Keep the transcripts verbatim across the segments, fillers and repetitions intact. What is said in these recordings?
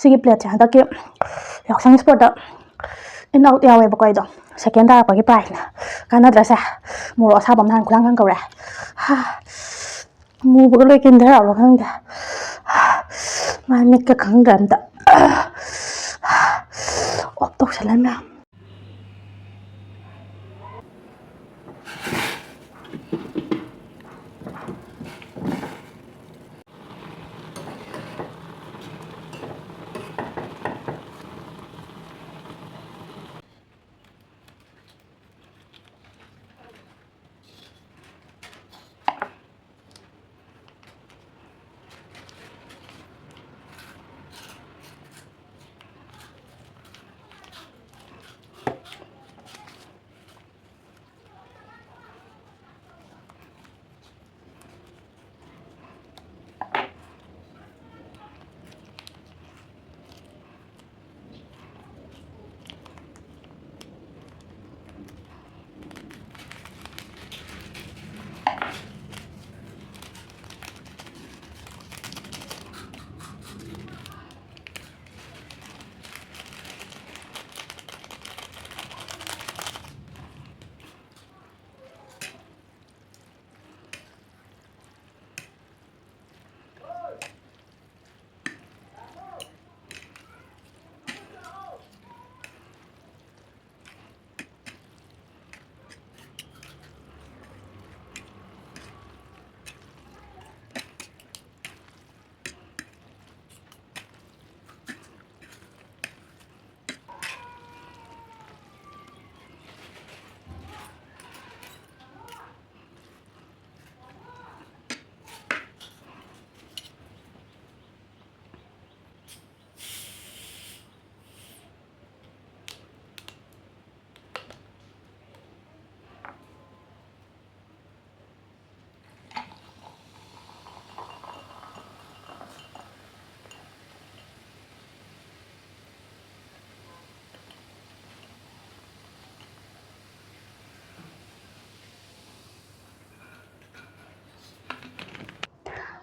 ꯁꯤꯒꯤ ꯄ꯭ꯂꯦꯠꯁꯦ ꯍꯟꯗꯛꯀꯤ ꯌꯥꯎꯁꯪ ꯁ꯭ꯄꯣꯔꯠꯇ ꯏꯟ ꯑꯥꯎꯠ ꯌꯥꯎꯋꯦꯕꯀꯣ ꯑꯩꯗꯣ꯫ ꯁꯦꯀꯦꯟ ꯇꯥꯔꯛꯄꯒꯤ ꯄ꯭ꯔꯥꯏꯖꯅ꯫ ꯀꯥꯟꯅꯗ꯭ꯔꯁꯦ? ꯃꯣꯔꯣꯛ ꯑꯁꯥꯕ ꯑꯃ ꯅꯍꯥꯟ ꯈꯨꯂꯥꯡ ꯈꯪ ꯀꯧꯔꯦ꯫ ꯍꯥ꯫ ꯃꯨꯕꯒ ꯂꯣꯏ ꯀꯤꯟꯊꯔꯛꯑꯕ ꯈꯪꯗꯦ꯫ ꯃꯥꯏ ꯃꯤꯠꯀ ꯈꯪꯗ꯭ꯔꯦ ꯑꯝꯇ꯫ ꯑꯣꯞ ꯇꯧꯁꯜꯂꯦ ꯃꯌꯥꯝ꯫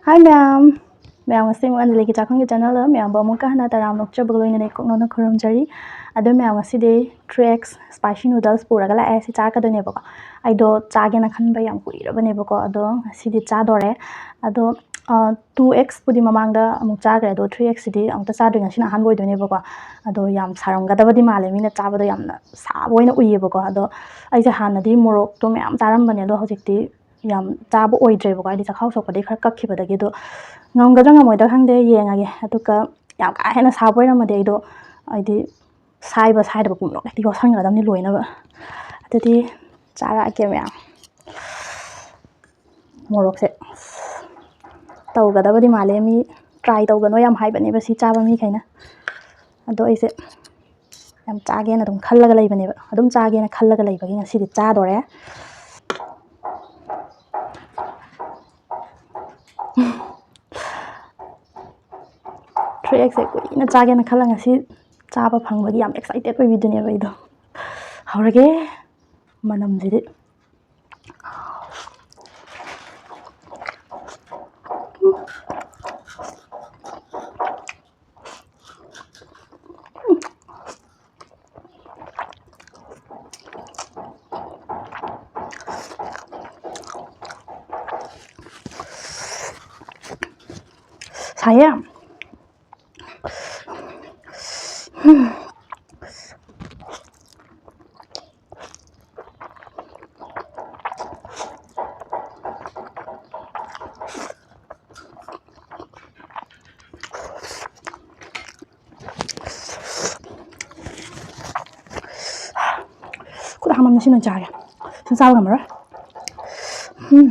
Hi, ma'am. ꯃꯌꯥꯝ, ꯉꯁꯤ ꯑꯃꯨꯛ ꯑꯟꯖꯂꯤꯒꯤ ꯆꯥꯛꯈꯨꯝꯒꯤ ꯆꯦꯅꯦꯜꯗ ꯃꯌꯥꯝꯕꯨ ꯑꯃꯨꯛꯀ ꯍꯟꯅ ꯇꯔꯥꯝꯅ ꯑꯣꯛꯆꯕꯒ ꯂꯣꯏꯅꯅ ꯏꯀꯣꯛꯅꯅ ꯈꯨꯔꯨꯝꯖꯔꯤ꯫ ꯑꯗꯣ ꯃꯌꯥꯝ, ꯉꯁꯤꯗꯤ ꯊ꯭ꯔꯤ ꯑꯦꯛꯁ ꯁ꯭ꯄꯥꯏꯁꯤ ꯅꯨꯗꯜꯁ ꯄꯨꯔꯒ ꯂꯥꯛꯑꯦ꯫ ꯁꯤ ꯆꯥꯔꯛꯀꯗꯣꯏꯅꯦꯕꯀꯣ꯫ ꯑꯩꯗꯣ ꯆꯥꯒꯦꯅ ꯈꯟꯕ ꯌꯥꯝ ꯀꯨꯏꯔꯕꯅꯦꯕꯀꯣ꯫ ꯑꯗꯣ ꯉꯁꯤꯗꯤ ꯆꯥꯗꯣꯔꯦ꯫ ꯑꯗꯣ, ꯑ, ꯇꯨ ꯑꯦꯛꯁꯄꯨꯗꯤ ꯃꯃꯥꯡꯗ ꯑꯃꯨꯛ ꯆꯥꯈ꯭ꯔꯦ꯫ ꯑꯗꯣ ꯊ꯭ꯔꯤ ꯑꯦꯛꯁꯁꯤꯗꯤ ꯑꯃꯨꯛꯇ ꯆꯥꯗꯣꯏ, ꯉꯁꯤꯅ ꯑꯍꯥꯟꯕ ꯑꯣꯏꯗꯣꯏꯅꯦꯕꯀꯣ꯫ ꯑꯗꯣ ꯌꯥꯝ ꯁꯥꯔꯝꯒꯗꯕꯗꯤ ꯃꯥꯜꯂꯦ, ꯃꯤꯅ ꯆꯥꯕꯗꯣ ꯌꯥꯝꯅ ꯁꯥꯕ ꯑꯣꯏꯅ ꯎꯏꯌꯦꯕꯀꯣ꯫ ꯑꯗꯣ ꯑꯩꯁꯦ ꯍꯥꯟꯅꯗꯤ ꯃꯣꯔꯣꯛꯇꯣ ꯃꯌꯥꯝ ꯆꯥꯔꯝꯕꯅꯦ, ꯑꯗꯣ ꯍꯧꯖꯤꯛꯇꯤ ꯌꯥꯝ ꯆꯥꯕ ꯑꯣꯏꯗ꯭ꯔꯦꯕꯀꯣ, ꯍꯥꯏꯗꯤ ꯆꯥꯛꯈꯥꯎ ꯁꯣꯛꯄꯗꯒꯤ ꯈꯔ ꯀꯛꯈꯤꯕꯗꯒꯤ꯫ ꯑꯗꯣ ꯉꯝꯒꯗ꯭ꯔꯥ ꯉꯝꯃꯣꯏꯗ꯭ꯔꯥ ꯈꯪꯗꯦ, ꯌꯦꯡꯉꯒꯦ꯫ ꯑꯗꯨꯒ ꯌꯥꯝ ꯀꯥ ꯍꯦꯟꯅ ꯁꯥꯕ ꯑꯣꯏꯔꯝꯃꯗꯤ ꯑꯩꯗꯣ, ꯍꯥꯏꯗꯤ ꯁꯥꯏꯕ ꯁꯥꯏꯗꯕ ꯄꯨꯝꯅꯃꯛ ꯍꯦꯛꯇ ꯌꯣꯠꯁꯟꯒꯗꯕꯅꯤ ꯂꯣꯏꯅꯕ꯫ ꯑꯗꯨꯗꯤ ꯆꯥꯔꯛꯑꯒꯦ ꯃꯌꯥꯝ꯫ ꯃꯣꯔꯣꯛꯁꯦ ꯇꯧꯒꯗꯕꯗꯤ ꯃꯥꯜꯂꯦ, ꯃꯤ ꯇ꯭ꯔꯥꯏ ꯇꯧꯒꯅꯣ ꯌꯥꯝ ꯍꯥꯏꯕꯅꯦꯕ ꯁꯤ ꯆꯥꯕ ꯃꯤꯈꯩꯅ꯫ ꯑꯗꯣ ꯑꯩꯁꯦ ꯌꯥꯝ ꯆꯥꯒꯦꯅ ꯑꯗꯨꯝ ꯈꯜꯂꯒ ꯂꯩꯕꯅꯦꯕ, ꯑꯗꯨꯝ ꯆꯥꯒꯦꯅ ꯈꯜꯂꯒ ꯂꯩꯕꯒꯤ ꯉꯁꯤꯗꯤ ꯆꯥꯗꯣꯔꯦ꯫ ꯊ꯭ꯔꯤ ꯑꯦꯛꯁꯁꯦ ꯀꯨꯏꯅ ꯆꯥꯒꯦꯅ ꯈꯜꯂ ꯉꯁꯤ ꯆꯥꯕ ꯐꯪꯕꯒꯤ ꯌꯥꯝ ꯑꯦꯛꯁꯥꯏꯇꯦꯠ ꯑꯣꯏꯕꯤꯗꯨꯅꯦꯕ ꯑꯩꯗꯣ꯫ ꯍꯧꯔꯒꯦ꯫ ꯃꯅꯝꯁꯤꯗꯤ꯫ ꯁꯥꯏꯌꯦ꯫ ꯈꯨꯠ ꯍꯥꯝꯃꯝꯅ ꯁꯤ ꯅꯣꯏ ꯆꯥꯒꯦ꯫ ꯁꯨꯝ ꯆꯥꯕ ꯉꯝꯃꯔꯣꯏ꯫ ꯎꯝ꯫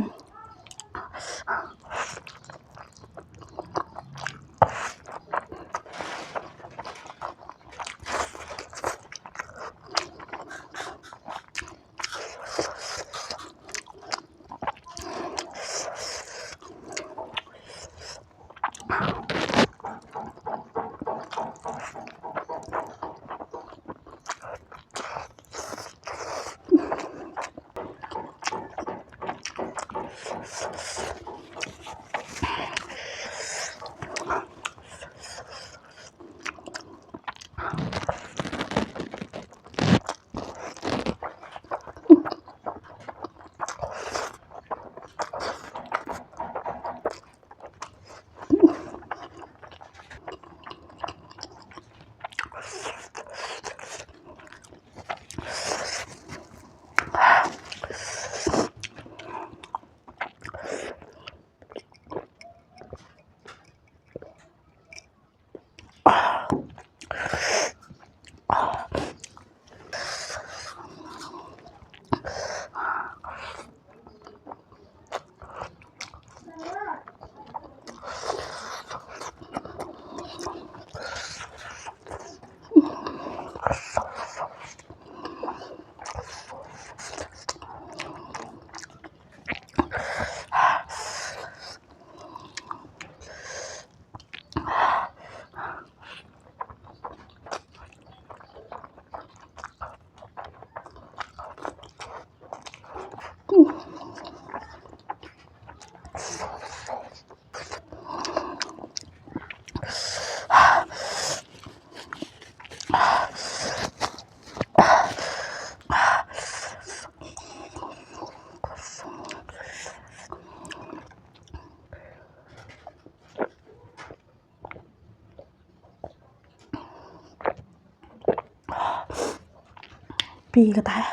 ꯄꯤꯒ ꯇꯥꯏ꯫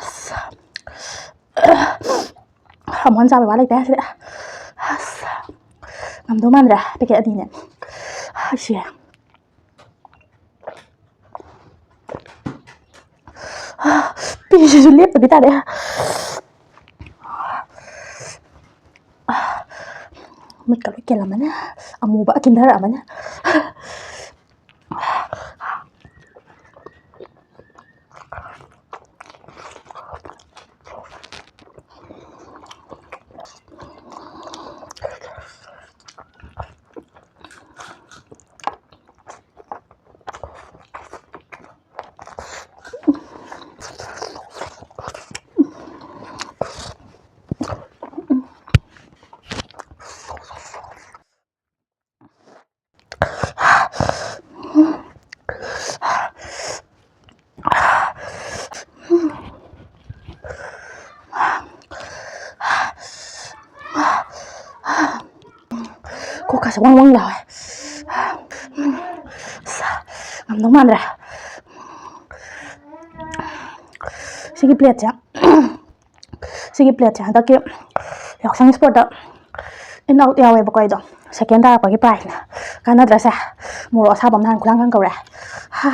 ꯑꯁ꯫ ꯑꯃꯨꯛ ꯍꯟꯅ ꯆꯥꯕꯩ ꯋꯥ ꯂꯩꯇꯦ ꯁꯤꯗꯤ꯫ ꯑꯁ꯫ ꯉꯝꯗꯧ ꯃꯥꯟꯗ꯭ꯔꯦ꯫ ꯄꯦꯀꯦꯠ ꯑꯅꯤꯅꯦ꯫ ꯑꯁꯤ꯫ ꯄꯤꯁꯤꯁꯨ ꯂꯦꯞꯇꯕꯤ ꯇꯥꯔꯦ꯫ ꯃꯤꯠꯀ ꯂꯣꯏ ꯀꯦꯜꯂꯝꯃꯅꯤ꯫ ꯑꯃꯨꯕ ꯀꯤꯟꯊꯔꯛꯑꯃꯅꯤ꯫ ꯀꯣꯛꯀꯁꯦ ꯋꯪ ꯋꯪ ꯂꯥꯎꯋꯦ꯫ ꯑꯁ, ꯉꯝꯗꯧ ꯃꯥꯟꯗ꯭ꯔꯦ꯫ ꯁꯤꯒꯤ ꯄ꯭ꯂꯦꯠꯁꯦ, ꯁꯤꯒꯤ ꯄ꯭ꯂꯦꯠꯁꯦ ꯍꯟꯗꯛꯀꯤ ꯌꯥꯎꯁꯪ ꯁ꯭ꯄꯣꯔꯠꯇ ꯏꯟ ꯑꯥꯎꯠ ꯌꯥꯎꯋꯦꯕꯀꯣ ꯑꯩꯗꯣ꯫ ꯁꯦꯀꯦꯟ ꯇꯥꯔꯛꯄꯒꯤ ꯄ꯭ꯔꯥꯏꯖꯅꯦ꯫ ꯀꯥꯟꯅꯗ꯭ꯔꯁꯦ? ꯃꯣꯔꯣꯛ ꯑꯁꯥꯕ ꯑꯃ ꯅꯍꯥꯟ ꯈꯨꯂꯥꯡ ꯈꯪ ꯀꯧꯔꯦ꯫ ꯍꯥ꯫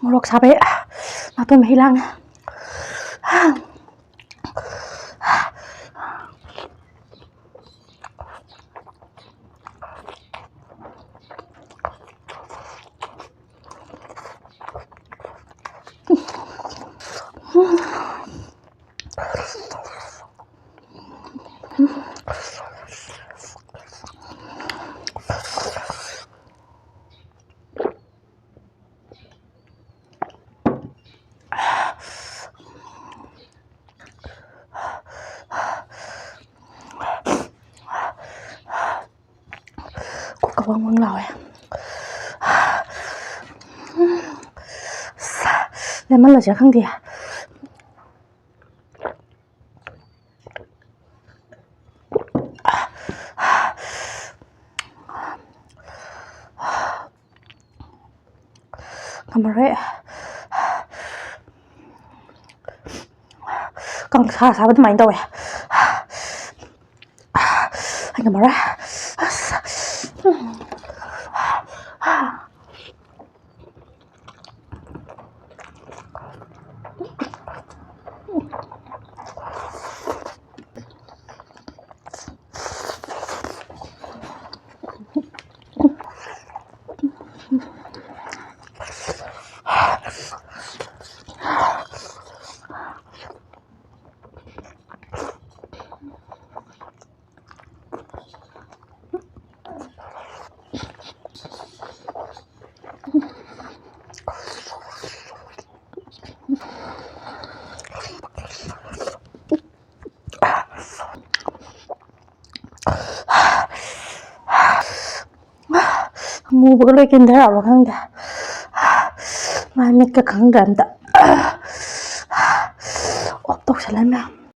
ꯃꯣꯔꯣꯛ ꯁꯥꯕꯩ ꯅꯥꯇꯣꯟ ꯃꯍꯤ ꯂꯥꯡꯉꯦ꯫ ꯀꯣꯛꯀ ꯋꯪ ꯋꯪ ꯂꯥꯎꯋꯦ꯫ ꯑꯁ, ꯂꯦꯃꯜꯂꯁꯤꯔ ꯈꯪꯗꯦ꯫ ꯉꯝꯃꯔꯣꯏ꯫ ꯀꯥꯡꯁꯥ ꯁꯥꯕ ꯑꯗꯨꯃꯥꯏꯅ ꯇꯧꯋꯦ꯫ ꯑꯩ ꯉꯝꯃꯔꯣꯏ꯫ ꯑꯁ꯫ ꯎꯕꯒ ꯂꯣꯏ ꯀꯤꯟꯊꯔꯛꯑꯕ ꯈꯪꯗꯦ꯫ ꯃꯥꯏ ꯃꯤꯠꯀ ꯈꯪꯗ꯭ꯔꯦ ꯑꯝꯇ꯫ ꯑꯣꯞ ꯇꯧꯁꯜꯂꯦ ꯃꯌꯥꯝ꯫